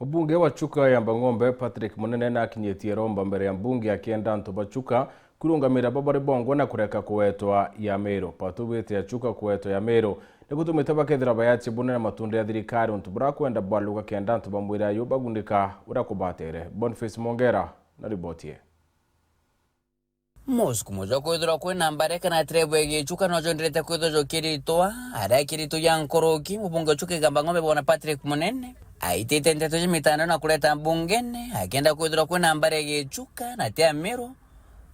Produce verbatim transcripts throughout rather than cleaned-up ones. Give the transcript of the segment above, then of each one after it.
Mubunge wa Chuka ya Mbang'ombe, Patrick Munene, nakinyitie romba mbere ya mbunge akienda antu ba Chuka kwirungamira bo bari bongwa na kureka kuwetwa ya Meru. Pato bwite ya Chuka kuwetwa ya Meru ni gutumite bakethira bayatie bunene matunda ya thirikari untu burakwenda bwaluka kenda antu ba mwira yu bagunika uria kubatere. Boniface Mongera na riboti ii. Musukumo jwa kwithirwa kwina mbare kana trebu ya Gichuka no jwenderete kwithirwa jukiritwa, aria kirito ya nkuruki, mubunge wa Chuka Igamba Ng'ombe bwana Patrick Munene aitite nteto cia mitandao na kureta mbungene, akienda kwithirwa kwina mbare ya Gichuka na ti Amiru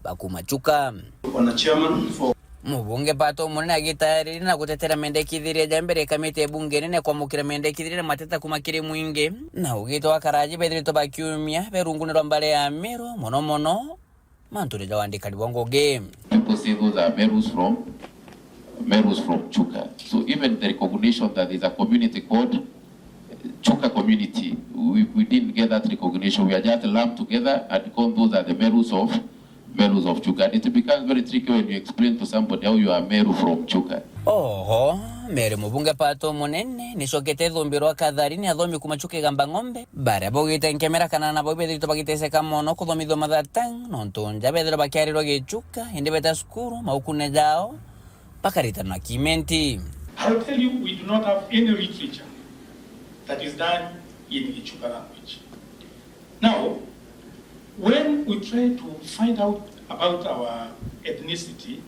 bakuma Chuka. On a chairman for Mubunge Pato Munene agitayariria na gutetera mendekithiria ja mbere ya kamiti ya bunge nene kwamukira mendekithiria na mateta kuma kiri mwingi, na ugite wa karaji bethiritwe bakiumia berungune rwa mbare ya Amiru, mono mono mantune ja wandikani bwa ngugi. People say those are Merus from, Merus from Chuka. So even the recognition that is a community called Chuka community, we, we didn't get that recognition. We are just lumped together and called those are the Merus of, Merus of Chuka. And it becomes very tricky when you explain to somebody how you are Meru from Chuka. Oho, Mary Mubunge Pato Munene nicokete ithumbirwa kathari ni athomi kuma Chuka Igamba Ng'ombe, baria baugite nkemera kana nabo ibethiritwe bagiteseka mono kuthomithua mathatang, nontu nja bethirwa bakiarirwa Gichuka, indi beta cukuru, maukune jao, bakaritanwa kimenti. I'll tell you, we do not have any literature that is done in Gichuka language. Now, when we try to find out about our ethnicity,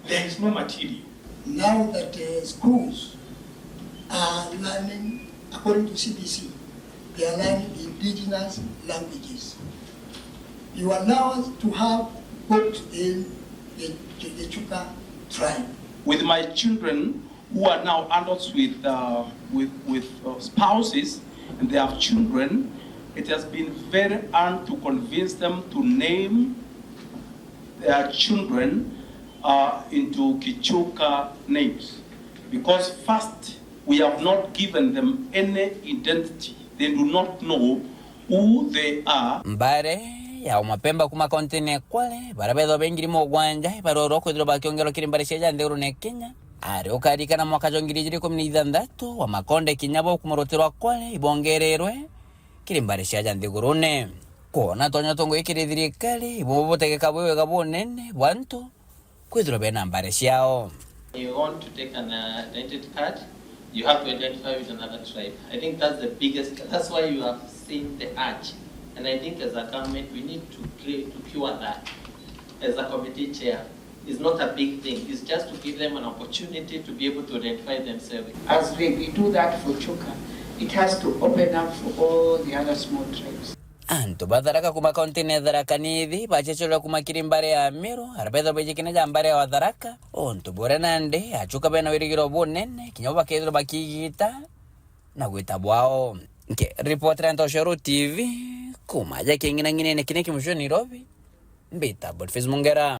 there is no material. Now that, uh, schools are learning, according to C B C, they are learning indigenous languages. You allow us to have books in the, the, the Chuka tribe. With my children, who are now adults with, uh, with, with, uh, spouses, and they have children, it has been very hard to convince them to name their children, uh, into Gichuka names. Because first, we have not given them any identity. They do not know who they are. Mbare ya Umapemba kuma kauntini ya Kwale, baria bethwa be ngiri mugwanja ibarorwa kwithirwa bakiongerwa kiri mbare cia ja nthigurune ya Kenya. Ari ukarikana mwaka jwa ngiri ijiri ikumi na ithanthatu, wa Makonde kinya bo kuma ruti rwa Kwale ibongererwe kiri mbare cia ja nthigurune. Kwona tonya tongoi kiri thirikari, ibo butegeka bwi wega bunene bwa antu kwithirwa bena mbare ciao. You want to take an, uh, identity card, you have to identify with another tribe. I think that's the biggest, that's why you have seen the urge. And I think as a government, we need to clear, to cure that. As a committee chair, it's not a big thing. It's just to give them an opportunity to be able to identify themselves. As we, we do that for Chuka, it has to open up for all the other small tribes. Antu ba Tharaka kuma kauntini ya Tharaka Nithi bacecurire kuma kiri mbare ya Meru, aria bethwa baijikine ja mbare ya Watharaka, untu buria nandi Achuka bena wirigiro bunene, kinya bo bakethirwa bakigita na gwita bwao. Nkiripotera Ntoshoro T V, kuma ja king'inang'inene kinya kimucio Nairobi, mbita Boniface Mungera.